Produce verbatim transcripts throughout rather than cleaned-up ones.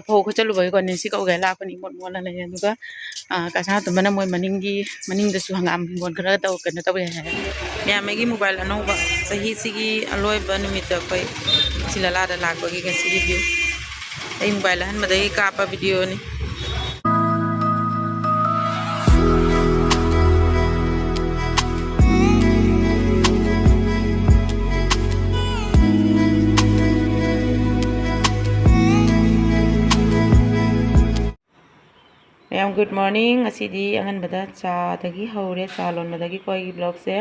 ꯐꯧ ꯈꯣꯠꯆꯠꯂꯨꯕꯒꯤꯀꯣ, ꯅꯦꯟꯁꯤ ꯀꯧꯒꯦ ꯂꯥꯛꯄꯅꯤ, ꯏꯃꯣꯠ ꯃꯣꯠꯂ ꯂꯩꯔꯦ꯫ ꯑꯗꯨꯒ, ꯑ, ꯀꯥ ꯁꯅꯥꯇꯣꯝꯕꯅ ꯃꯣꯏ ꯃꯅꯤꯡꯒꯤ, ꯃꯅꯤꯡꯗꯁꯨ ꯍꯪꯒꯥꯝ ꯍꯤꯡꯒꯣꯜ ꯈꯔ ꯇꯧ, ꯀꯩꯅꯣ ꯇꯧꯋꯦ ꯍꯥꯏ꯫ ꯃꯌꯥꯝ ꯑꯩꯒꯤ mobile ꯑꯅꯧꯕ, ꯆꯍꯤꯁꯤꯒꯤ ꯑꯂꯣꯏꯕ ꯅꯨꯃꯤꯠꯇ ꯑꯩꯈꯣꯏ ꯁꯤꯂꯥꯂꯥꯗ ꯂꯥꯛꯄꯒꯤ ꯉꯁꯤꯒꯤ view꯫ ꯑꯩ mobile ꯑꯍꯟꯕꯗꯒꯤ ꯀꯥꯞꯄ videoꯅꯤ꯫ ꯃꯌꯥꯝ, good morning꯫ ꯉꯁꯤꯗꯤ ꯑꯉꯟꯕꯗ ꯆꯥꯗꯒꯤ ꯍꯧꯔꯦ, ꯆꯥ ꯂꯣꯟꯕꯗꯒꯤꯀꯣ ꯑꯩꯒꯤ vlogꯁꯦ꯫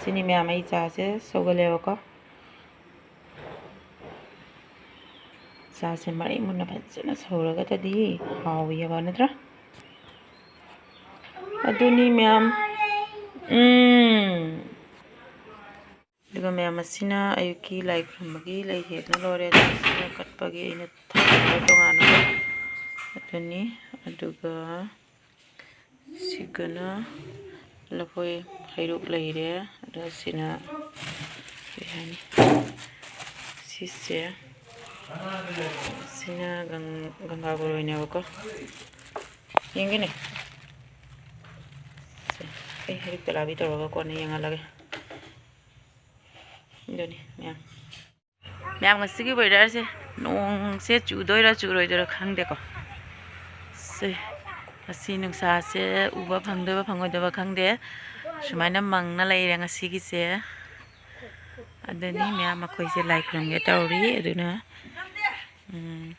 ꯁꯤꯅꯤ ꯃꯌꯥꯝ, ꯑꯩ ꯆꯥꯁꯦ ꯁꯧꯒꯜꯂꯦꯕꯀꯣ꯫ ꯆꯥꯁꯦ ꯃꯔꯩ ꯃꯨꯟꯅ ꯐꯖꯅ ꯁꯧꯔꯒꯗꯤ ꯍꯥꯎꯋꯦꯕ, ꯅꯠꯇ꯭ꯔꯥ? ꯑꯗꯨꯅꯤ ꯃꯌꯥꯝ꯫ ꯎꯝ꯫ ꯑꯗꯨꯒ ꯃꯌꯥꯝ, ꯑꯁꯤꯅ ꯑꯌꯨꯛꯀꯤ ꯂꯥꯏ ꯈꯨꯔꯨꯝꯕꯒꯤ ꯂꯩ ꯍꯦꯛꯅ ꯂꯣꯏꯔꯦ꯫ ꯑꯗꯨꯒ ꯁꯤꯅ ꯀꯠꯄꯒꯤ ꯑꯩꯅ ꯊꯝꯕ ꯇꯣꯉꯥꯟꯅ꯫ ꯑꯗꯨꯅꯤ꯫ ꯑꯗꯨꯒ ꯁꯤꯒꯅ ꯂꯐꯣꯏ ꯍꯩꯔꯨꯛ ꯂꯩꯔꯦ꯫ ꯑꯗꯨꯒ ꯁꯤꯅ ꯀꯩ ꯍꯥꯏꯅꯤ? ꯁꯤꯁꯦ, ꯁꯤꯅ ꯒꯪ-, ꯒꯪꯒꯥ ꯕꯣꯔꯣꯏꯅꯦꯕꯀꯣ꯫ ꯌꯦꯡꯒꯦꯅꯦ꯫ ꯁꯦ, ꯑꯩ ꯍꯩꯔꯨꯛ ꯇꯂꯥꯕꯤ ꯇꯧꯔꯒ ꯀꯣꯟꯅ ꯌꯦꯡꯍꯜꯂꯒꯦ꯫ ꯑꯗꯨꯅꯤ ꯃꯌꯥꯝ꯫ ꯃꯌꯥꯝ, ꯉꯁꯤꯒꯤ weatherꯁꯦ, ꯅꯣꯡꯁꯦ ꯆꯨꯗꯣꯏꯔꯥ ꯆꯨꯔꯣꯏꯗꯣꯏꯔꯥ ꯈꯪꯗꯦꯀꯣ꯫ ꯁꯦ, ꯉꯁꯤ ꯅꯨꯡꯁꯥꯁꯦ ꯎꯕ ꯐꯪꯗꯣꯏꯕ ꯐꯪꯉꯣꯏꯗꯣꯏꯕ ꯈꯪꯗꯦ꯫ ꯁꯨꯃꯥꯏꯅ ꯃꯪꯅ ꯂꯩꯔꯦ ꯉꯁꯤꯒꯤꯁꯦ꯫ ꯑꯗꯨꯅꯤ ꯃꯌꯥꯝ, ꯑꯩꯈꯣꯏꯁꯦ ꯂꯥꯏ ꯈꯨꯔꯨꯝꯒꯦ ꯇꯧꯔꯤ꯫ ꯑꯗꯨꯅ, ꯎꯝ,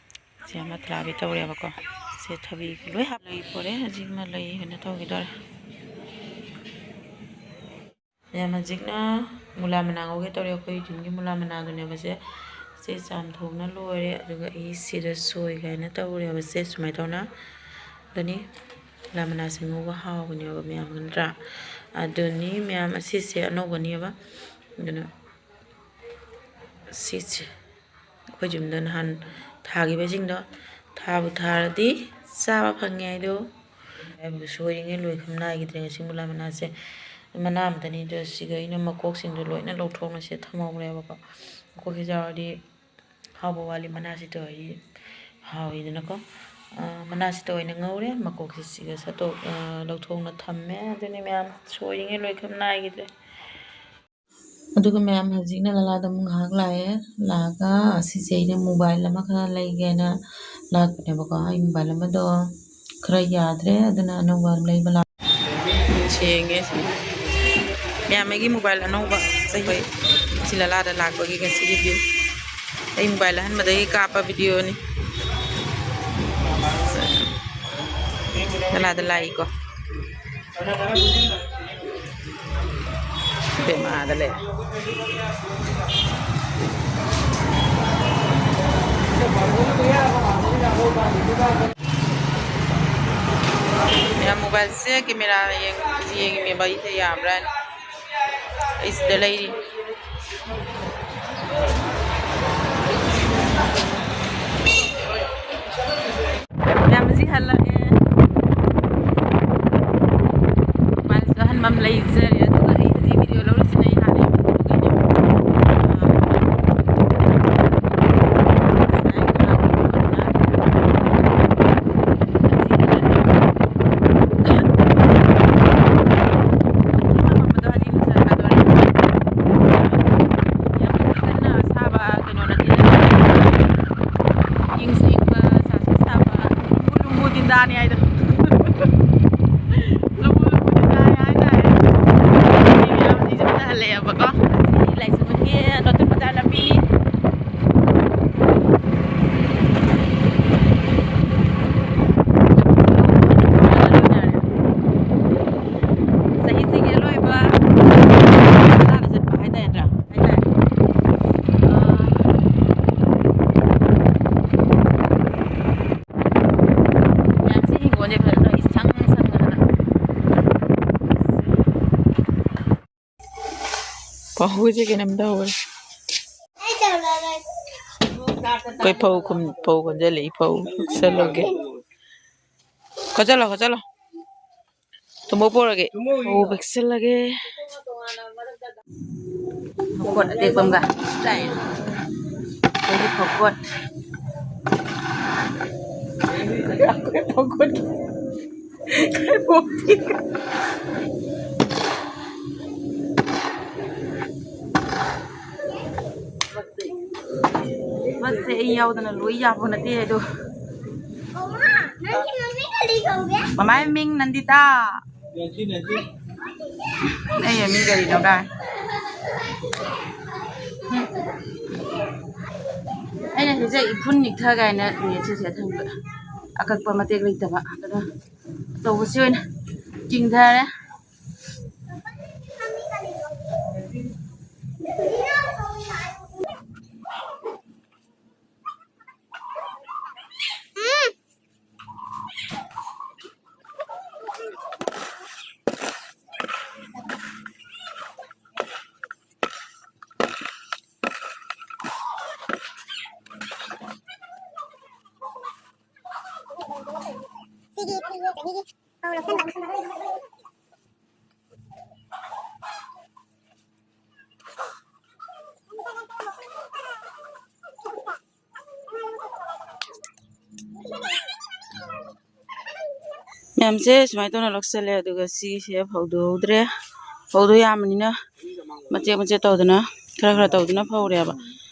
ꯁꯦ ꯑꯃ ꯊꯥꯕꯤ ꯇꯧꯔꯦꯕꯀꯣ꯫ ꯁꯦ ꯊꯕꯤ ꯂꯣꯏ ꯍꯥꯞ-, ꯂꯩ ꯄꯣꯔꯦ꯫ ꯍꯧꯖꯤꯛ ꯑꯃ ꯂꯩ ꯀꯩꯅꯣ ꯇꯧꯈꯤꯗꯣꯔꯦ꯫ ꯃꯌꯥꯝ, ꯍꯧꯖꯤꯛꯅ ꯃꯨꯂꯥ ꯃꯅꯥ ꯉꯧꯒꯦ ꯇꯧꯔꯦ꯫ ꯑꯩꯈꯣꯏ ꯌꯨꯝꯒꯤ ꯃꯨꯂꯥ ꯃꯅꯥꯗꯨꯅꯦꯕ ꯁꯦ꯫ ꯁꯦ ꯆꯥꯝꯊꯣꯛꯅ ꯂꯣꯏꯔꯦ꯫ ꯑꯗꯨꯒ ꯑꯩ ꯁꯤꯗ ꯁꯣꯏ ꯀꯥꯏꯅ ꯇꯧꯔꯦꯕ ꯁꯦ, ꯁꯨꯃꯥꯏꯅ ꯇꯧꯅ꯫ ꯑꯗꯨꯅꯤ, ꯃꯨꯂꯥ ꯃꯅꯥꯁꯦ ꯉꯧꯕ ꯍꯥꯎꯕꯅꯦꯕ ꯃꯌꯥꯝ, ꯅꯠꯇ꯭ꯔꯥ? ꯑꯗꯨꯅꯤ ꯃꯌꯥꯝ, ꯑꯁꯤꯁꯦ ꯑꯅꯧꯕꯅꯦꯕ꯫ ꯑꯗꯨꯅ ꯁꯤꯁꯦ ꯑꯩꯈꯣꯏ ꯌꯨꯝꯗ ꯅꯍꯥꯟ ꯊꯥꯈꯤꯕꯁꯤꯡꯗꯣ, ꯊꯥꯕꯨ ꯊꯥꯔꯗꯤ ꯆꯥꯕ ꯐꯪꯉꯦ ꯍꯥꯏꯗꯣ꯫ ꯍꯥꯏꯕꯗꯨ ꯁꯣꯏꯔꯤꯉꯩ ꯂꯣꯏꯈꯝ ꯅꯥꯏꯈꯤꯗ꯭ꯔꯦ꯫ ꯉꯁꯤ ꯃꯨꯂꯥ ꯃꯅꯥꯁꯦ ꯃꯅꯥ ꯑꯃꯇꯅꯤꯗꯣ, ꯁꯤꯒ ꯑꯩꯅ ꯃꯀꯣꯛꯁꯤꯡꯗꯣ ꯂꯣꯏꯅ ꯂꯧꯊꯣꯛꯅꯁꯦ ꯊꯝꯍꯧꯔꯦꯕꯀꯣ꯫ ꯃꯀꯣꯛꯁꯦ ꯌꯥꯎꯔꯗꯤ ꯍꯥꯎꯕ ꯋꯥꯠꯂꯤ꯫ ꯃꯅꯥꯁꯤꯗ ꯑꯣꯏ ꯍꯥꯎꯋꯤꯗꯅꯀꯣ꯫ ꯑ, ꯃꯅꯥꯁꯤꯗ ꯑꯣꯏꯅ ꯉꯧꯔꯦ꯫ ꯃꯀꯣꯛꯁꯤꯁꯤꯒ ꯁꯠꯇꯣꯛ-, ꯑ, ꯂꯧꯊꯣꯛꯅ ꯊꯝꯃꯦ꯫ ꯑꯗꯨꯅꯤ ꯃꯌꯥꯝ, ꯁꯣꯏꯔꯤꯉꯩ ꯂꯣꯏꯈꯝ ꯅꯥꯏꯈꯤꯗ꯭ꯔꯦ꯫ ꯑꯗꯨꯒ ꯃꯌꯥꯝ, ꯍꯧꯖꯤꯛꯅ ꯂꯂꯥꯗ ꯑꯃꯨꯛ ꯉꯥꯏꯍꯥꯛ ꯂꯥꯛꯑꯦ꯫ ꯂꯥꯛꯑꯒ ꯑꯁꯤꯁꯦ ꯑꯩꯅ mobile ꯑꯃꯈꯛ ꯂꯩꯒꯦꯅ ꯂꯥꯛꯄꯅꯦꯕꯀꯣ꯫ ꯑꯩ mobile ꯑꯃꯗꯣ ꯈꯔ ꯌꯥꯗ꯭ꯔꯦ, ꯑꯗꯨꯅ ꯑꯅꯧꯕ ꯑꯃ ꯂꯩꯕ ꯂꯥꯛ-, ꯁꯦꯡꯉꯦ ꯁꯤ꯫ ꯃꯌꯥꯝ, ꯑꯩꯒꯤ mobile ꯑꯅꯧꯕ ꯆꯍꯤ ꯁꯤ ꯂꯂꯥꯗ ꯂꯥꯛꯄꯒꯤ ꯉꯁꯤꯒꯤ view꯫ ꯑꯩ mobile ꯑꯍꯟꯕꯗꯒꯤ ꯀꯥꯞꯄ videoꯅꯤ꯫ ꯂꯂꯥꯗ ꯂꯥꯛꯏꯀꯣ꯫ ꯏꯕꯦꯝꯃ ꯑꯥꯗ ꯂꯩ꯫ ꯃꯌꯥꯝ, mobileꯁꯦ camera ꯌꯦꯡ-, ꯌꯦꯡꯉꯤꯃꯦꯕ ꯑꯩꯁꯦ ꯌꯥꯕ꯭ꯔꯥꯅ꯫ ꯑꯩ ꯁꯤꯗ ꯂꯩꯔꯤ꯫ ꯃꯌꯥꯝ ꯍꯧꯖꯤꯛ ꯍꯜꯂꯛꯑꯦ꯫ Mobileꯁꯨ ꯑꯍꯟꯕ ꯑꯃ ꯂꯩꯖꯔꯦ꯫ ꯑꯗꯨꯒ ꯑꯩ ꯍꯧꯖꯤꯛ video ꯂꯧꯔꯤꯁꯤꯅ ꯑꯩ ꯍꯥꯟꯅ ꯌꯥꯝ ꯄꯨꯊꯣꯛꯇꯣꯏꯅꯦꯕ꯫ ꯌꯥꯝ ꯀꯟꯅ ꯑꯁꯥꯕ ꯀꯩꯅꯣ ꯅꯠꯇꯦ꯫ ꯏꯪꯁꯨ ꯏꯪꯕ, ꯁꯥꯁꯨ ꯁꯥꯕ, ꯂꯨꯝꯕꯨ ꯂꯨꯝꯕꯨ ꯗꯤꯟꯗꯥꯅꯤ ꯍꯥꯏꯗꯣ꯫ ꯂꯨꯝꯕꯨ ꯂꯨꯝꯕꯨ ꯗꯤꯟꯗꯥꯅꯤ ꯍꯥꯏꯇꯥꯔꯦ꯫ ꯃꯌꯥꯝ ꯍꯧꯖꯤꯛꯁꯦ ꯑꯝꯇ ꯍꯜꯂꯛꯑꯦꯕꯀꯣ꯫ ꯑꯁꯤ ꯂꯥꯏꯁ꯭ꯔꯝꯒꯤ ꯅꯣꯇꯟ ꯕꯖꯥꯔ ꯂꯝꯕꯤꯅꯤ꯫ ꯆꯍꯤꯁꯤꯒꯤ ꯑꯔꯣꯏꯕ ꯂꯥꯟꯅ ꯆꯠꯄ ꯍꯥꯏꯇꯥꯔꯦ, ꯅꯠꯇ꯭ꯔꯥ? ꯍꯥꯏꯇꯥꯔꯦ꯫ ꯑꯥ, ꯃꯌꯥꯝꯁꯤ ꯍꯤꯡꯒꯣꯜꯁꯦ ꯐꯖꯅ ꯏꯁꯪ ꯁꯪꯅ ꯍꯥꯟꯅ꯫ ꯐꯧꯁꯦ ꯀꯩꯅꯣꯝ ꯇꯧꯔꯦ꯫ ꯑꯩꯈꯣꯏ ꯐꯧ ꯈꯨꯝ-, ꯐꯧ ꯈꯣꯟꯖꯜꯂꯛꯏ, ꯐꯧ ꯈꯨꯝꯁꯜꯂꯨꯒꯦ꯫ ꯈꯣꯠꯆꯜꯂꯣ, ꯈꯣꯠꯆꯜꯂꯣ꯫ ꯇꯨꯝꯕ ꯄꯣꯔꯒꯦ꯫ ꯐꯧ ꯄꯤꯛꯁꯜꯂꯒꯦ꯫ ꯃꯈꯣꯠ ꯑꯇꯦꯛꯄ ꯑꯃꯒ꯫ ꯑꯩꯈꯣꯏꯒꯤ ꯐꯧꯀꯣꯠ꯫ ꯑꯩꯈꯣꯏ ꯐꯧꯀꯣꯠꯀꯤ ꯈꯥꯏꯕꯣꯛꯄꯤ꯫ ꯃꯁꯦ ꯑꯩ ꯌꯥꯎꯗꯅ ꯂꯣꯏ ꯌꯥꯄꯣ ꯅꯠꯇꯦ ꯑꯗꯣ꯫ ꯃꯃꯥꯏ ꯃꯤꯡ ꯅꯟꯗꯤꯇꯥ꯫ ꯑꯩ ꯃꯤꯡ ꯀꯔꯤꯅꯣ ꯀꯥꯏ꯫ ꯑꯩꯅ ꯁꯤꯁꯦ ꯏꯐꯨꯟ ꯅꯤꯛꯊ ꯀꯥꯏꯅ ꯅꯦꯠꯁꯦ ꯁꯤꯗ ꯊꯝꯕ꯫ ꯑꯀꯛꯄ ꯃꯇꯦꯛ ꯂꯩꯇꯕ꯫ ꯑꯗꯨꯅ ꯑꯆꯧꯕꯁꯤ ꯑꯣꯏꯅ ꯆꯤꯡꯊꯔꯦ꯫ ꯃꯌꯥꯝꯁꯦ ꯁꯨꯃꯥꯏꯅ ꯇꯧꯅ ꯂꯧꯁꯜꯂꯦ, ꯑꯗꯨꯒ ꯁꯤꯁꯦ ꯐꯧꯗꯣꯛꯍꯧꯗ꯭ꯔꯦ꯫ ꯐꯧꯗꯣ ꯌꯥꯝꯕꯅꯤꯅ ꯃꯆꯦꯠ ꯃꯆꯦꯠ ꯇꯧꯗꯅ, ꯈꯔ ꯈꯔ ꯇꯧꯗꯅ ꯐꯧꯔꯦꯕ꯫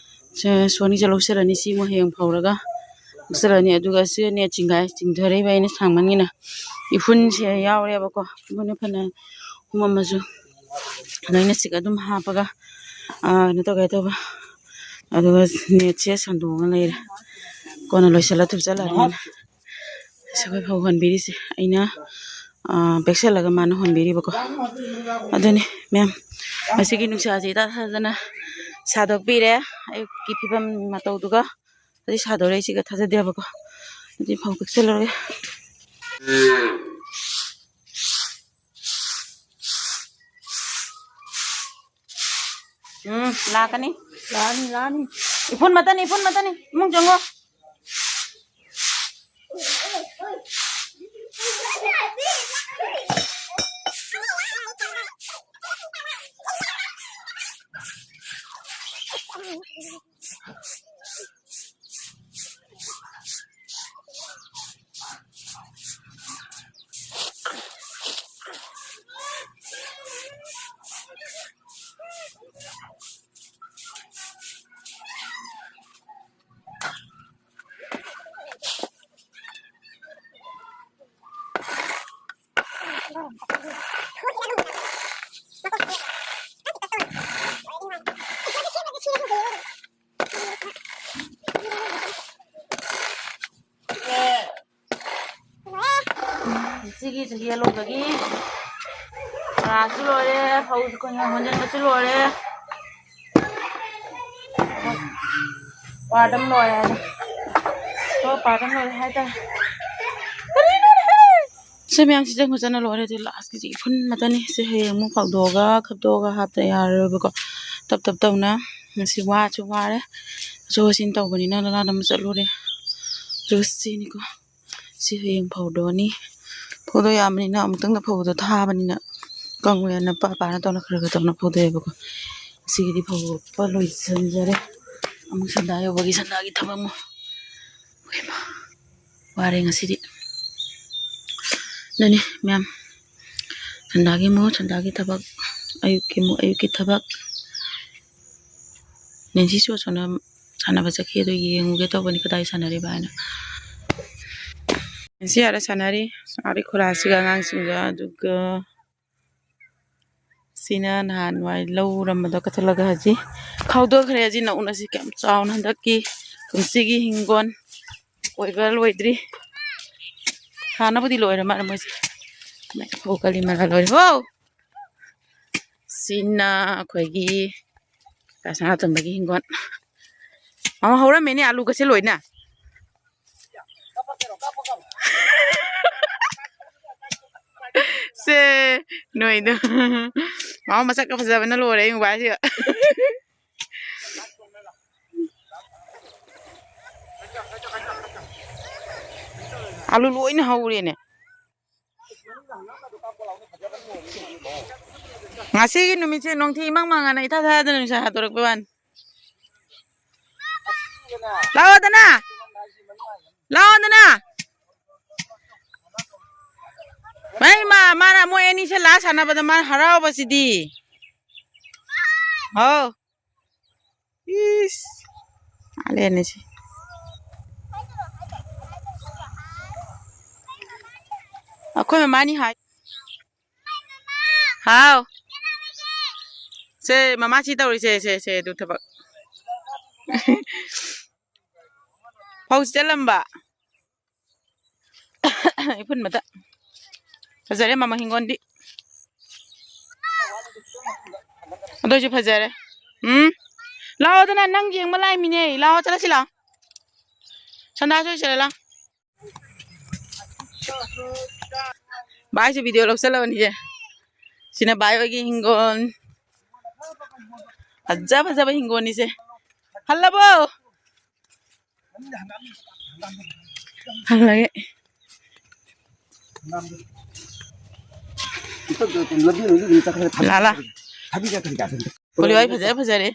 ꯁꯦ, ꯁꯣꯅꯤꯁꯦ ꯂꯧꯁꯜꯂꯅꯤ, ꯁꯤꯃꯨꯛ ꯍꯌꯦꯡ ꯐꯧꯔꯒ ꯂꯧꯁꯜꯂꯅꯤ꯫ ꯑꯗꯨꯒ ꯁꯤ ꯅꯦꯠ ꯆꯤꯡꯒꯥꯏ ꯆꯤꯡꯊꯔꯛꯏꯕ ꯑꯩꯅ ꯁꯥꯡꯃꯟꯒꯤꯅ꯫ ꯏꯐꯨꯟꯁꯦ ꯌꯥꯎꯔꯦꯕꯀꯣ, ꯏꯐꯨꯟꯅ ꯐꯅ ꯍꯨꯝꯃꯝꯃꯁꯨ ꯂꯣꯏꯅ ꯁꯤꯒ ꯑꯗꯨꯝ ꯍꯥꯞꯄꯒ, ꯑꯥ, ꯀꯩꯅꯣ ꯇꯧꯒꯦ ꯇꯧꯕ꯫ ꯑꯗꯨꯒ ꯅꯦꯠꯁꯦ ꯁꯟꯗꯣꯛꯑꯒ ꯂꯩꯔꯦ꯫ ꯀꯣꯟꯅ ꯂꯣꯏꯁꯤꯜꯂ ꯊꯨꯞꯆꯜꯂꯛꯑꯅꯤꯅ꯫ ꯑꯁ, ꯑꯩꯈꯣꯏ ꯐꯧ ꯍꯣꯟꯕꯤꯔꯤꯁꯦ ꯑꯩꯅ, ꯑꯥ, ꯄꯦꯛꯁꯜꯂꯒ ꯃꯥꯅ ꯍꯣꯟꯕꯤꯔꯤꯕꯀꯣ꯫ ꯑꯗꯨꯅꯤ ꯃꯦꯝ, ꯉꯁꯤꯒꯤ ꯅꯨꯡꯁꯥꯁꯦ ꯏꯇꯥ ꯊꯥꯖꯗꯅ ꯁꯥꯗꯣꯛꯄꯤꯔꯦ꯫ ꯑꯌꯨꯛꯀꯤ ꯐꯤꯕꯝ ꯃꯇꯧꯗꯨꯒ꯫ ꯑꯗꯩ ꯁꯥꯗꯣꯔꯛꯏꯁꯤꯒ ꯊꯥꯖꯗꯦꯕꯀꯣ꯫ ꯑꯗꯨꯗꯤ ꯐꯧ ꯄꯦꯛꯁꯜꯂꯔꯣꯏꯒꯦ꯫ ꯎꯝ, ꯂꯥꯛꯀꯅꯤ꯫ ꯂꯥꯛꯑꯅꯤ, ꯂꯥꯛꯑꯅꯤ꯫ ꯏꯐꯨꯟ ꯃꯇꯅꯤ, ꯏꯐꯨꯟ ꯃꯇꯅꯤ꯫ ꯏꯃꯨꯡ ꯆꯪꯉꯣ꯫ ꯁꯤꯒꯤ ꯆꯍꯤ ꯑꯂꯣꯏꯕꯒꯤ ꯆꯥꯁꯨ ꯂꯣꯏꯔꯦ, ꯐꯧꯁꯨ ꯑꯩꯈꯣꯏꯅ ꯍꯣꯟꯖꯤꯟꯕꯁꯨ ꯂꯣꯏꯔꯦ꯫ ꯄꯥꯔꯠ ꯑꯃ ꯂꯣꯏꯔꯦ ꯍꯥꯏꯗꯣ꯫ ꯍꯣꯏ, ꯄꯥꯔꯠ ꯑꯃ ꯂꯣꯏꯔꯦ ꯍꯥꯏꯇꯥꯔꯦ꯫ ꯁꯤ ꯃꯌꯥꯝꯁꯤ ꯆꯪꯉꯨ ꯆꯠꯅ ꯂꯣꯏꯔꯦ꯫ ꯑꯗꯨ ꯂꯥꯁꯀꯤꯁꯤ ꯏꯐꯨꯟ ꯃꯇꯅꯤ꯫ ꯁꯤ ꯍꯌꯦꯡ ꯑꯃꯨꯛ ꯐꯧꯗꯣꯛꯑꯒ ꯈꯞꯇꯣꯛꯑꯒ ꯍꯥꯞꯇ ꯌꯥꯔꯔꯣꯏꯕꯀꯣ꯫ ꯇꯞ ꯇꯞ ꯇꯧꯅ ꯉꯁꯤ ꯋꯥꯁꯨ ꯋꯥꯔꯦ꯫ ꯆꯠꯊꯣꯛ ꯆꯠꯁꯤꯟ ꯇꯧꯕꯅꯤꯅ ꯂꯅꯥꯗ ꯑꯃ ꯆꯠꯂꯨꯔꯦ꯫ ꯑꯗꯨꯒ ꯁꯤꯅꯤꯀꯣ꯫ ꯁꯤ ꯍꯌꯦꯡ ꯐꯧꯗꯣꯛꯑꯅꯤ꯫ ꯐꯧꯗꯣꯛ ꯌꯥꯝꯕꯅꯤꯅ ꯑꯃꯨꯛꯇꯪꯗ ꯐꯧꯕꯗꯣ ꯊꯥꯕꯅꯤꯅ ꯀꯪꯉꯣꯏꯅ ꯄꯥ ꯄꯥꯅ ꯇꯧꯅ ꯈꯔ ꯈꯔ ꯇꯧꯅ ꯐꯧꯗꯣꯛꯑꯦꯕꯀꯣ꯫ ꯉꯁꯤꯒꯤꯗꯤ ꯐꯧꯗꯣꯛꯄ ꯂꯣꯏꯁꯤꯟꯖꯔꯦ꯫ ꯑꯃꯨꯛ ꯁꯟꯗꯥ ꯌꯧꯕꯒꯤ ꯁꯟꯗꯥꯒꯤ ꯊꯕꯛ ꯑꯃꯨꯛ꯫ ꯍꯣꯏꯃꯥ, ꯋꯥꯔꯦ ꯉꯁꯤꯗꯤ꯫ ꯑꯗꯨꯅꯤ ꯃꯌꯥꯝ, ꯁꯟꯗꯥꯒꯤ ꯑꯃꯨꯛ ꯁꯟꯗꯥꯒꯤ ꯊꯕꯛ, ꯑꯌꯨꯛꯀꯤ ꯑꯃꯨꯛ ꯑꯌꯨꯛꯀꯤ ꯊꯕꯛ꯫ ꯅꯦꯟꯁꯤꯁꯨ ꯑꯁꯣꯝꯗ ꯁꯥꯟꯅꯕ ꯆꯠꯈꯤ, ꯑꯗꯨ ꯌꯦꯡꯉꯨꯒꯦ ꯇꯧꯕꯅꯤ ꯀꯗꯥꯏ ꯁꯥꯟꯅꯔꯤꯕ ꯍꯥꯏꯅ꯫ ꯅꯦꯟꯁꯤ ꯑꯥꯗ ꯁꯥꯟꯅꯔꯤ꯫ ꯑꯥꯗ ꯈꯨꯔꯥꯁꯤꯒ ꯑꯉꯥꯡꯁꯤꯡꯒ, ꯑꯗꯨꯒ ꯁꯤꯅ ꯅꯍꯥꯟꯋꯥꯏ ꯂꯧ ꯎꯔꯝꯕꯗꯣ ꯀꯛꯊꯠꯂꯒ ꯍꯧꯖꯤꯛ ꯈꯥꯎꯗꯣꯛꯈ꯭ꯔꯦ꯫ ꯍꯧꯖꯤꯛ ꯅꯧꯅ ꯁꯤ ꯀꯌꯥꯝ ꯆꯥꯎꯅ ꯍꯟꯗꯛꯀꯤ ꯀꯨꯝꯁꯤꯒꯤ ꯍꯤꯡꯒꯣꯜ ꯀꯣꯏꯕ ꯂꯣꯏꯗ꯭ꯔꯤ꯫ ꯊꯥꯅꯕꯨꯗꯤ ꯂꯣꯏꯔ ꯃꯥꯜꯂꯦ ꯃꯣꯏꯁꯦ꯫ ꯐꯧ ꯀꯜꯂꯤ ꯃꯥꯜꯂꯦ ꯂꯣꯏꯔꯦ꯫ ꯍꯣ! ꯁꯤꯅ ꯑꯩꯈꯣꯏꯒꯤ ꯁꯅꯥꯇꯣꯝꯕꯒꯤ ꯍꯤꯡꯒꯣꯜ꯫ ꯑꯃ ꯍꯧꯔꯝꯃꯦꯅꯦ ꯑꯂꯨꯒꯁꯦ ꯂꯣꯏꯅ꯫ ꯁꯦ ꯅꯣꯏꯗꯣ꯫ ꯃꯥ ꯃꯁꯛꯀ ꯐꯖꯕꯅ ꯂꯣꯏꯔꯦ ꯑꯩ ꯃꯣꯕꯥꯏꯜꯁꯤꯗ꯫ ꯑꯂꯨ ꯂꯣꯏꯅ ꯍꯧꯔꯦꯅꯦ꯫ ꯉꯁꯤꯒꯤ ꯅꯨꯃꯤꯠꯁꯦ ꯅꯨꯡꯊꯤ ꯏꯃꯪ ꯃꯪꯉꯅ ꯏꯊꯥ ꯊꯥꯖꯗꯅ ꯅꯨꯡꯁꯥ ꯍꯥꯏꯗꯣꯔꯛꯄꯩ ꯋꯥꯅꯤ꯫ ꯂꯥꯛꯑꯣꯗꯅ! ꯂꯥꯛꯑꯣꯗꯅ! ꯃꯥ, ꯃꯥꯅ ꯃꯣꯏ ꯑꯅꯤꯁꯦ ꯂꯥꯛꯑ ꯁꯥꯟꯅꯕꯗ ꯃꯥꯅ ꯍꯔꯥꯎꯕꯁꯤꯗꯤ꯫ ꯍꯥꯎ꯫ ꯏꯁ꯫ ꯃꯥꯂꯦꯅꯦ ꯁꯤ꯫ ꯑꯩꯈꯣꯏ ꯃꯃꯥꯅꯤ ꯍꯥꯏ꯫ ꯍꯥꯎ꯫ ꯁꯦ, ꯃꯃꯥ ꯁꯤ ꯇꯧꯔꯤꯁꯦ, ꯁꯦ, ꯁꯦ, ꯑꯗꯨ ꯊꯕꯛ꯫ ꯐꯧ ꯆꯠꯂꯝꯕ꯫ ꯏꯐꯨꯟ ꯃꯇ-, ꯐꯖꯔꯦ ꯃꯃꯥ ꯍꯤꯡꯒꯣꯜꯗꯤ꯫ ꯑꯗꯨ ꯑꯣꯏꯁꯨ ꯐꯖꯔꯦ꯫ ꯎꯝ꯫ ꯂꯥꯛꯑꯣꯗꯅ, ꯅꯪ ꯌꯦꯡꯕ ꯂꯥꯛꯏꯃꯤꯅꯦ꯫ ꯂꯥꯛꯑꯣ, ꯆꯠꯂꯁꯤ ꯂꯥꯛꯑꯣ꯫ ꯁꯟꯗꯥꯁꯨ ꯆꯠꯂ ꯂꯥꯛꯑꯣ꯫ ꯚꯥꯏꯁꯨ video ꯂꯧꯁꯜꯂꯕꯅꯤꯁꯦ꯫ ꯁꯤꯅ ꯚꯥꯏ ꯍꯣꯏꯒꯤ ꯍꯤꯡꯒꯣꯜ꯫ ꯐꯖ ꯐꯖꯕ ꯍꯤꯡꯒꯣꯜꯅꯤꯁꯦ꯫ ꯍꯜꯂꯕꯣ? ꯍꯜꯂꯒꯦ꯫ ꯂꯥꯂꯥ꯫ ꯀꯣꯂꯤ ꯍꯣꯏ ꯐꯖ ꯐꯖꯔꯦ꯫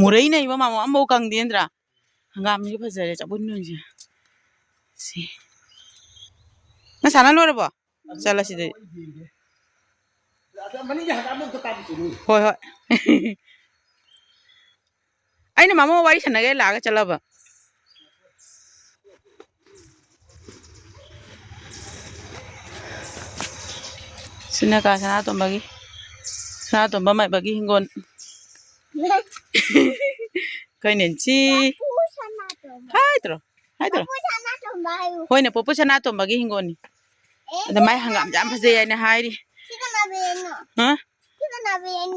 ꯃꯨꯔꯩꯅ ꯏꯕ ꯃꯥꯃꯣ ꯑꯝꯐꯥꯎ ꯀꯪꯗꯦ ꯅꯠꯇ꯭ꯔꯥ? ꯍꯪꯒꯥꯝꯁꯦ ꯐꯖꯔꯦ, ꯆꯕꯨꯟ ꯑꯣꯏꯅꯁꯦ꯫ ꯁꯤ꯫ ꯅꯪ ꯁꯥꯟꯅ ꯂꯣꯏꯔꯕꯣ? ꯆꯠꯂꯁꯤꯗꯤ꯫ ꯍꯣꯏ, ꯍꯣꯏ꯫ ꯑꯩꯅ ꯃꯥꯃꯣ ꯋꯥꯔꯤ ꯁꯥꯟꯅꯒꯦ ꯂꯥꯛꯑꯒ ꯆꯠꯂꯕ꯫ ꯁꯤꯅ ꯀꯥ ꯁꯅꯥꯇꯣꯝꯕꯒꯤ, ꯁꯅꯥꯇꯣꯝꯕ ꯃꯥꯏꯕꯒꯤ ꯍꯤꯡꯒꯣꯜ꯫ ꯀꯩꯅꯣ ꯁꯤ? ꯍꯥꯏꯗ꯭ꯔꯣ? ꯍꯥꯏꯗ꯭ꯔꯣ? ꯍꯣꯏꯅꯦ, ꯄꯨꯄꯨ ꯁꯅꯥꯇꯣꯝꯕꯒꯤ ꯍꯤꯡꯒꯣꯜꯅꯤ꯫ ꯑꯗ ꯃꯥꯏ ꯍꯪꯒꯥꯝꯁꯦ ꯌꯥꯝ ꯐꯖꯩ ꯍꯥꯏꯅ ꯍꯥꯏꯔꯤ꯫ ꯍꯥ?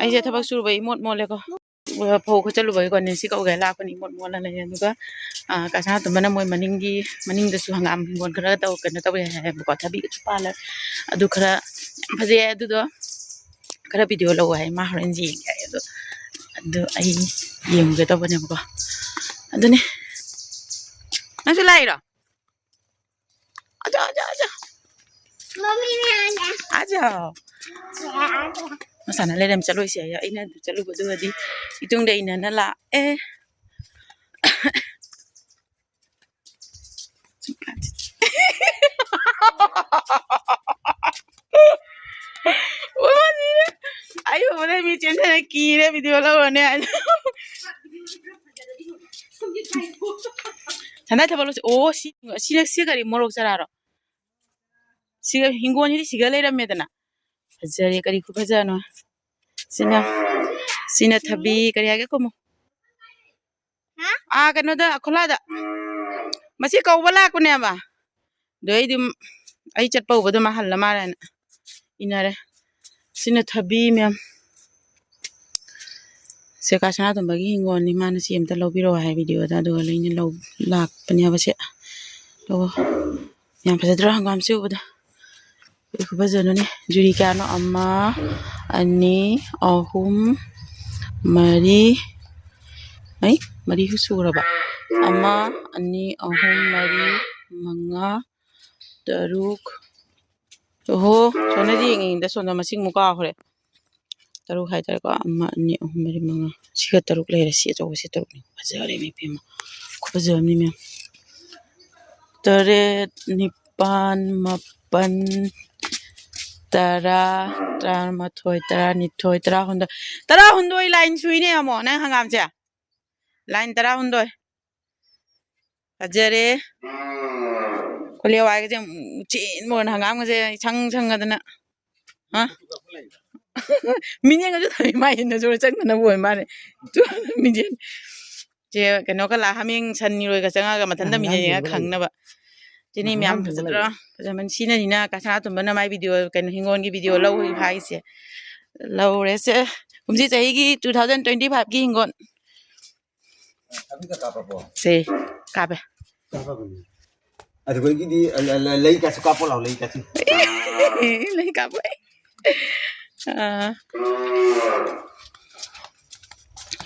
ꯑꯩꯁꯦ ꯊꯕꯛ ꯁꯨꯔꯨꯕꯩ ꯏꯃꯣꯠ ꯃꯣꯠꯂꯦꯀꯣ꯫ ꯐꯧ ꯈꯣꯠꯆꯜꯂꯨꯕꯒꯤꯀꯣ ꯅꯦꯟꯁꯤ ꯀꯧꯒꯦ ꯂꯥꯛꯄꯅꯤ, ꯏꯃꯣꯠ ꯃꯣꯠꯂ ꯂꯩꯔꯦ꯫ ꯑꯗꯨꯒ, ꯑ, ꯀꯥ ꯁꯅꯥꯇꯣꯝꯕꯅ ꯃꯣꯏ ꯃꯅꯤꯡꯒꯤ, ꯃꯅꯤꯡꯗꯁꯨ ꯍꯪꯒꯥꯝ ꯍꯤꯡꯒꯣꯜ ꯈꯔ ꯇꯧ-, ꯀꯩꯅꯣ ꯇꯧꯋꯦ ꯍꯥꯏꯌꯦꯕꯀꯣ, ꯊꯕꯤꯒꯁꯨ ꯄꯥꯜꯂꯦ꯫ ꯑꯗꯨ ꯈꯔ ꯌꯥꯝ ꯐꯖꯩ ꯍꯥꯏ꯫ ꯑꯗꯨꯗꯣ ꯈꯔ video ꯂꯧ ꯍꯥꯏ, ꯃꯥ ꯍꯣꯔꯦꯟ ꯌꯦꯡꯒꯦ ꯍꯥꯏ꯫ ꯑꯗꯣ, ꯑꯗꯨ ꯑꯩ ꯌꯦꯡꯉꯨꯒꯦ ꯇꯧꯕꯅꯦꯕꯀꯣ꯫ ꯑꯗꯨꯅꯦ꯫ ꯅꯪꯁꯨ ꯂꯥꯛꯏꯔꯣ? ꯑꯖꯥ, ꯑꯖꯥ, ꯑꯖꯥ꯫ ꯃꯃꯤꯅꯦ, ꯑꯖꯥ꯫ ꯑꯖꯥ꯫ ꯃꯁꯥꯅ ꯂꯩꯔꯝ ꯆꯠꯂꯣꯏꯁꯦ ꯍꯥꯏꯌꯦ꯫ ꯑꯩꯅ ꯑꯗꯨ ꯆꯠꯂꯨꯕꯗꯨꯒꯗꯤ ꯏꯇꯨꯡꯗ ꯏꯟꯅꯅ ꯂꯥꯛꯑꯦ꯫ ꯑꯩ ꯎꯕꯗ ꯃꯤ ꯆꯦꯟꯊꯔ ꯀꯤꯔꯦ, video ꯂꯧꯔꯅꯦ ꯍꯥꯏꯅ꯫ ꯁꯅꯥ ꯊꯕꯛ ꯂꯣꯏꯁꯤ-, ꯑꯣ, ꯁꯤ, ꯁꯤ, ꯁꯤ ꯀꯔꯤ ꯃꯣꯔꯣꯛ ꯆꯔꯥꯔꯣ? ꯁꯤꯒ ꯍꯤꯡꯒꯣꯜꯁꯤꯗꯤ ꯁꯤꯒ ꯂꯩꯔꯝꯃꯦꯗꯅ꯫ ꯐꯖꯔꯦ, ꯀꯔꯤ ꯈꯨꯐꯖꯅꯣ꯫ ꯁꯤꯅ, ꯁꯤꯅ ꯊꯕꯤ, ꯀꯔꯤ ꯍꯥꯏꯒꯦ ꯈꯨꯝꯃꯨ꯫ ꯍꯥ? ꯑꯥ, ꯀꯩꯅꯣꯗ, ꯈꯨꯂꯥꯗ꯫ ꯃꯁꯤ ꯀꯧꯕ ꯂꯥꯛꯄꯅꯦꯕ꯫ ꯑꯗꯨ ꯑꯩꯗꯤ ꯑꯩ ꯆꯠꯄ ꯎꯕꯗ ꯃꯥ ꯍꯜꯂ ꯃꯥꯜꯂꯦꯅ ꯏꯟꯅꯔꯦ꯫ ꯁꯤꯅ ꯊꯕꯤ ꯃꯌꯥꯝ꯫ ꯁꯦ ꯀꯥ ꯁꯅꯥꯇꯣꯝꯕꯒꯤ ꯍꯤꯡꯒꯣꯜꯅꯤ, ꯃꯥꯅ ꯆꯦ ꯑꯝꯇ ꯂꯧꯕꯤꯔꯛꯑꯣ ꯍꯥꯏ ꯚꯤꯗꯤꯑꯣꯗ, ꯑꯗꯨꯒ ꯂꯩꯅ ꯂꯧ ꯂꯥꯛꯄꯅꯦꯕ ꯁꯦ꯫ ꯑꯣ, ꯌꯥꯝ ꯐꯖꯗ꯭ꯔꯣ ꯍꯪꯒꯥꯝꯁꯦ ꯎꯕꯗ? ꯑꯩ ꯈꯨꯐꯖꯅꯅꯦ꯫ ꯖꯨꯔꯤ ꯀꯌꯥꯅꯣ? ꯑꯃ, ꯑꯅꯤ, ꯑꯍꯨꯝ, ꯃꯔꯤ, ꯑꯩ ꯃꯔꯤ ꯁꯨꯔꯕ? ꯑꯃ, ꯑꯅꯤ, ꯑꯍꯨꯝ, ꯃꯔꯤ, ꯃꯉꯥ, ꯇꯔꯨꯛ꯫ ꯑꯣꯍꯣ, ꯁꯣꯝꯗꯗꯤ ꯌꯦꯡꯉꯤꯉꯩꯗ ꯁꯣꯝꯗ ꯃꯁꯤꯡ ꯑꯃꯨꯛ ꯀꯥꯎꯈ꯭ꯔꯦ꯫ ꯇꯔꯨꯛ ꯍꯥꯏꯇꯥꯔꯦꯀꯣ꯫ ꯑꯃ, ꯑꯅꯤ, ꯑꯍꯨꯝ, ꯃꯔꯤ, ꯃꯉꯥ꯫ ꯁꯤꯒ ꯇꯔꯨꯛ ꯂꯩꯔꯦ꯫ ꯁꯤ ꯑꯆꯧꯕꯁꯤ ꯇꯔꯨꯛꯅꯤ꯫ ꯐꯖꯔꯦ ꯃꯤ ꯄꯦꯝꯃ꯫ ꯈꯨꯐꯖ ꯑꯃꯅꯤ ꯃꯦꯝ꯫ ꯇꯔꯦꯠ, ꯅꯤꯄꯥꯟ, ꯃꯥꯄꯟ, ꯇꯔꯥ, ꯇꯔꯥꯃꯥꯊꯣꯏ, ꯇꯔꯥꯅꯤꯊꯣꯏ, ꯇꯔꯥꯍꯨꯝꯗꯣꯏ꯫ ꯇꯔꯥꯍꯨꯝꯗꯣꯏ line ꯁꯨꯏꯅꯦ, ꯌꯦꯡꯉꯣ, ꯅꯪ ꯍꯪꯒꯥꯝꯁꯦ꯫ Line ꯇꯔꯥꯍꯨꯝꯗꯣꯏ꯫ ꯐꯖꯔꯦ꯫ ꯀꯣꯂꯤ ꯍꯋꯥꯏꯒꯁꯦ ꯌꯥꯝ ꯆꯦꯟꯕ ꯑꯣꯏꯅ ꯍꯪꯒꯥꯝꯒꯁꯦ ꯏꯁꯪ ꯁꯪꯉꯗꯅ꯫ ꯍꯥ? ꯃꯤꯅꯦꯒꯁꯨ ꯊꯝꯃꯤ, ꯃꯥ ꯍꯦꯟꯅ ꯖꯣꯔ ꯆꯪꯗꯅꯕ ꯑꯣꯏ ꯃꯥꯅꯦ꯫ ꯃꯤꯅꯦ꯫ ꯆꯦ ꯀꯩꯅꯣꯒ ꯂꯥ ꯍꯥꯃꯦꯡ ꯁꯟ ꯏꯔꯣꯏꯒ ꯆꯪꯉꯒ ꯃꯊꯟꯇ ꯃꯤꯅꯦ ꯌꯦꯡꯉ ꯈꯪꯅꯕ꯫ ꯆꯤꯅꯤ ꯃꯌꯥꯝ ꯐꯖꯗ꯭ꯔꯣ? ꯐꯖꯃꯟ-, ꯁꯤꯅꯅꯤꯅ ꯀꯁꯥ ꯇꯨꯝꯕꯅ ꯃꯥꯏ ꯚꯤꯗꯤꯑꯣ, ꯀꯩꯅꯣ, ꯍꯤꯡꯒꯣꯜꯒꯤ ꯚꯤꯗꯤꯑꯣ ꯂꯧ ꯍꯥꯏꯁꯦ꯫ ꯂꯧꯔꯦꯁꯦ꯫ ꯀꯨꯝꯁꯤ ꯆꯍꯤꯒꯤ two thousand twenty five ꯀꯤ ꯍꯤꯡꯒꯣꯜ꯫ ꯁꯦ, ꯀꯥꯞꯄꯦ꯫ ꯑꯗꯨꯗꯒꯤꯗꯤ ꯂ-, ꯂ-, ꯂꯩ ꯀꯥꯁꯨ ꯀꯥꯞꯄꯣ ꯂꯥꯎ, ꯂꯩ ꯀꯥꯁꯨ꯫ ꯂꯩ ꯀꯥꯞꯄꯣ꯫ ꯑꯥ꯫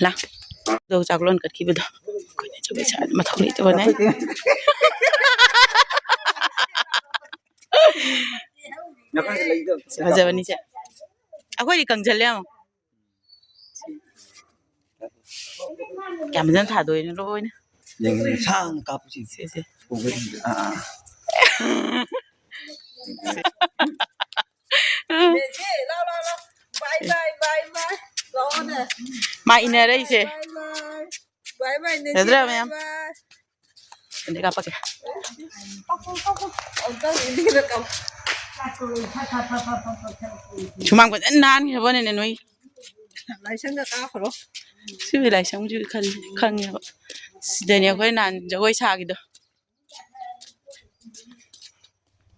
ꯂꯥ꯫ ꯑꯗꯣ ꯆꯥꯛꯂꯣꯟ ꯀꯠꯈꯤꯕꯗꯣ꯫ ꯑꯩꯈꯣꯏꯅ ꯖꯒꯣꯏ ꯁꯥ-, ꯃꯊꯧ ꯂꯩꯇꯕꯅꯦ꯫ ꯐꯖꯕꯅꯤꯁꯦ꯫ ꯑꯩꯈꯣꯏꯗꯤ ꯀꯪꯁꯤꯜꯂꯦ ꯌꯦꯡꯉꯣ꯫ ꯀꯌꯥꯝ ꯐꯖꯅ ꯊꯥꯗꯣꯛꯏꯅꯣ ꯂꯣꯏꯅ꯫ ꯌꯦꯡꯉꯨꯅꯦ, ꯁꯥꯡꯅ ꯀꯥꯞꯄꯁꯤ꯫ ꯁꯦ, ꯁꯦ꯫ ꯑꯥ, ꯑꯥ꯫ ꯃꯥ ꯏꯟꯅꯔꯛꯏꯁꯦ꯫ ꯅꯠꯇ꯭ꯔꯥ ꯃꯌꯥꯝ? ꯑꯗꯩ ꯀꯥꯞꯄꯛꯀꯦ꯫ ꯁꯨꯃꯥꯡ ꯐꯖꯅ ꯅꯥꯟꯈ꯭ꯔꯕꯅꯤꯅꯦ ꯅꯣꯏ꯫ ꯂꯥꯏꯁꯪꯗ ꯀꯥꯞꯈ꯭ꯔꯣ꯫ ꯁꯤꯕꯨꯗꯤ ꯂꯥꯏꯁꯪꯁꯨ ꯈꯜ-, ꯈꯪꯉꯦꯕ꯫ ꯁꯤꯗꯅꯦ ꯑꯩꯈꯣꯏ ꯅꯍꯥꯟ ꯖꯒꯣꯏ ꯁꯥꯈꯤꯗꯣ꯫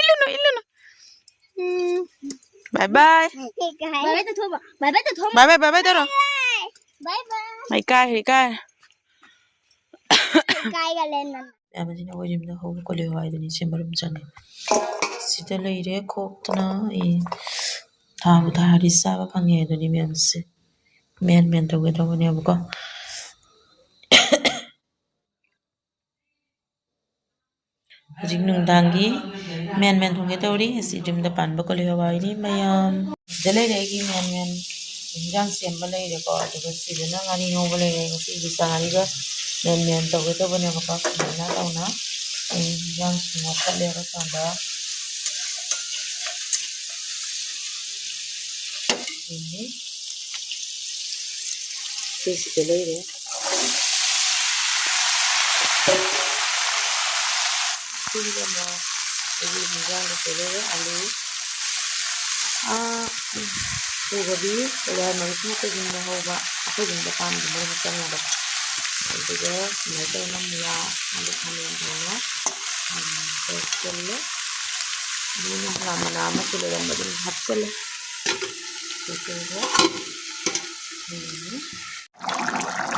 ꯏꯜꯂꯨꯅꯨ, ꯏꯜꯂꯨꯅꯨ, ꯏꯜꯂꯨꯅꯨ. ꯎꯝ. Bye bye. Bye bye ꯇꯧꯊꯣꯛꯑꯣ꯫ Bye bye ꯇꯧꯊꯣꯛꯑꯣ꯫ Bye bye, bye bye ꯇꯧꯔꯣ꯫ Bye bye. ꯏꯀꯥꯏ, ꯏꯀꯥꯏ꯫ ꯏꯀꯥꯏꯒꯜꯂꯦ ꯅꯪ꯫ ꯃꯌꯥꯝ ꯑꯁꯤꯅ ꯑꯩꯈꯣꯏ ꯌꯨꯝꯗ ꯍꯧꯕ ꯀꯣꯂꯤ ꯍꯋꯥꯏꯗꯨꯅꯤ, ꯁꯤ ꯃꯔꯨꯝ ꯆꯪꯉꯦ꯫ ꯁꯤꯗ ꯂꯩꯔꯦ ꯈꯣꯛꯇꯅ꯫ ꯑꯩ ꯊꯥꯕꯨ ꯊꯥꯔꯗꯤ ꯆꯥꯕ ꯐꯪꯉꯦ ꯑꯗꯨꯅꯤ ꯃꯌꯥꯝꯁꯦ꯫ ꯃꯦꯟ ꯃꯦꯟ ꯇꯧꯒꯦ ꯇꯧꯕꯅꯦꯕꯀꯣ꯫ ꯍꯧꯖꯤꯛ ꯅꯨꯡꯗꯥꯡꯒꯤ ꯃꯦꯟ ꯃꯦꯟ ꯊꯣꯡꯒꯦ ꯇꯧꯔꯤ꯫ ꯑꯁꯤ ꯌꯨꯝꯗ ꯄꯥꯟꯕ ꯀꯣꯂꯤ ꯍꯋꯥꯏꯅꯤ ꯃꯌꯥꯝ꯫ ꯁꯤꯗ ꯂꯩꯔꯦ ꯑꯩꯒꯤ ꯃꯦꯟ ꯃꯦꯟ ꯏꯟꯖꯥꯡ ꯁꯦꯝꯕ ꯂꯩꯔꯦꯀꯣ꯫ ꯑꯗꯨꯒ ꯁꯤꯗꯅ ꯉꯥꯔꯤ ꯉꯧꯕ ꯂꯩꯔꯦ꯫ ꯉꯁꯤꯒꯤ ꯆꯥꯔꯤꯕ ꯃꯦꯟ ꯃꯦꯟ ꯇꯧꯒꯦ ꯇꯧꯕꯅꯦꯕꯀꯣ꯫ ꯁꯨꯃꯥꯏꯅ ꯇꯧꯅ ꯑꯩ ꯏꯟꯖꯥꯡꯁꯨ ꯉꯧꯈꯠꯂꯦꯕ ꯁꯣꯝꯗ꯫ ꯑꯗꯒꯤ ꯁꯤꯁꯤꯗ ꯂꯩꯔꯦ꯫ ꯁꯤꯁꯤꯗ ꯑꯃꯨꯛ ꯑꯩꯒꯤ ꯍꯤꯟꯖꯥꯡꯗꯁꯨ ꯂꯩꯔꯦ꯫ ꯑꯂꯨ, ꯑꯥ, ꯐꯨꯜꯀꯣꯕꯤ, ꯀꯣꯂꯤ ꯍꯋꯥꯏ ꯃꯔꯨꯁꯤꯅ ꯑꯩꯈꯣꯏ ꯌꯨꯝꯗ ꯍꯧꯕ, ꯑꯩꯈꯣꯏ ꯌꯨꯝꯗ ꯄꯥꯟꯕ ꯃꯔꯨ ꯃꯆꯪ ꯑꯣꯏꯕ꯫ ꯑꯗꯨꯒ ꯁꯨꯃꯥꯏꯅ ꯇꯧꯅ ꯃꯨꯂꯥ, ꯑꯗꯨ ꯈꯥꯃꯦꯟ ꯇꯧꯅ ꯇꯧꯁꯤꯜꯂꯦ꯫ ꯑꯗꯨꯅ ꯍꯪꯒꯥꯝ ꯃꯅꯥ ꯑꯃꯁꯨ ꯂꯩꯔꯝꯕꯗꯨ ꯍꯥꯞꯆꯤꯜꯂꯦ꯫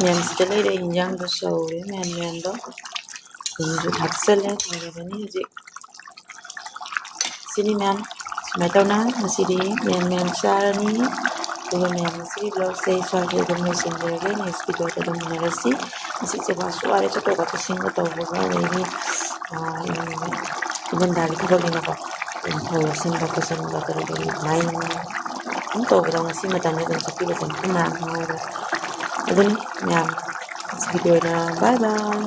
ꯃꯌꯥꯝꯁꯤꯗ ꯂꯩꯔꯦ, ꯏꯟꯖꯥꯡꯗꯣ ꯁꯧꯔꯦ, ꯃꯌꯥꯝ ꯃꯌꯥꯝꯗꯣ ꯑꯗꯨꯝꯁꯨ ꯍꯥꯞꯆꯜꯂꯦ꯫ ꯂꯣꯏꯔꯕꯅꯤ ꯍꯧꯖꯤꯛ꯫ ꯁꯤꯅꯤ ꯃꯌꯥꯝ, ꯁꯨꯃꯥꯏꯅ ꯇꯧꯅ ꯉꯁꯤꯗꯤ ꯃꯌꯥꯝ ꯃꯌꯥꯝ ꯆꯥꯔꯅꯤ꯫ ꯑꯗꯨꯒ ꯃꯌꯥꯝ ꯉꯁꯤꯒꯤ vlogꯁꯦ ꯁ꯭ꯋꯥꯏꯁꯤꯗ ꯑꯗꯨꯝ ꯂꯣꯏꯁꯤꯟꯖꯔꯒꯦ꯫ Next videoꯗ ꯑꯗꯨꯝ ꯎꯅꯔꯁꯤ꯫ ꯉꯁꯤꯁꯦ ꯋꯥꯁꯨ ꯋꯥꯔꯦ, ꯆꯠꯊꯣꯛꯀ ꯆꯠꯁꯤꯟꯒ ꯇꯧꯕꯒ, ꯑꯗꯒꯤ, ꯑꯥ, ꯏꯪꯊꯝꯊꯥꯒꯤ ꯊꯕꯛꯅꯤꯅꯀꯣ, ꯐꯧ ꯂꯧꯁꯤꯟꯕ ꯈꯣꯠꯆꯤꯟꯕ ꯀꯔꯤ ꯀꯔꯤ ꯑꯗꯨꯃꯥꯏꯅ ꯑꯗꯨꯝ ꯇꯧꯕꯗ ꯉꯁꯤ ꯃꯇꯝꯁꯦ ꯑꯗꯨꯝ ꯆꯠꯈꯤꯕꯁꯦ ꯃꯌꯥꯝ ꯍꯥꯏꯔꯒ ꯑꯗꯨꯅꯤ ꯃꯌꯥꯝ ꯉꯁꯤꯒꯤꯗꯤ ꯑꯣꯏꯅ bye bye꯫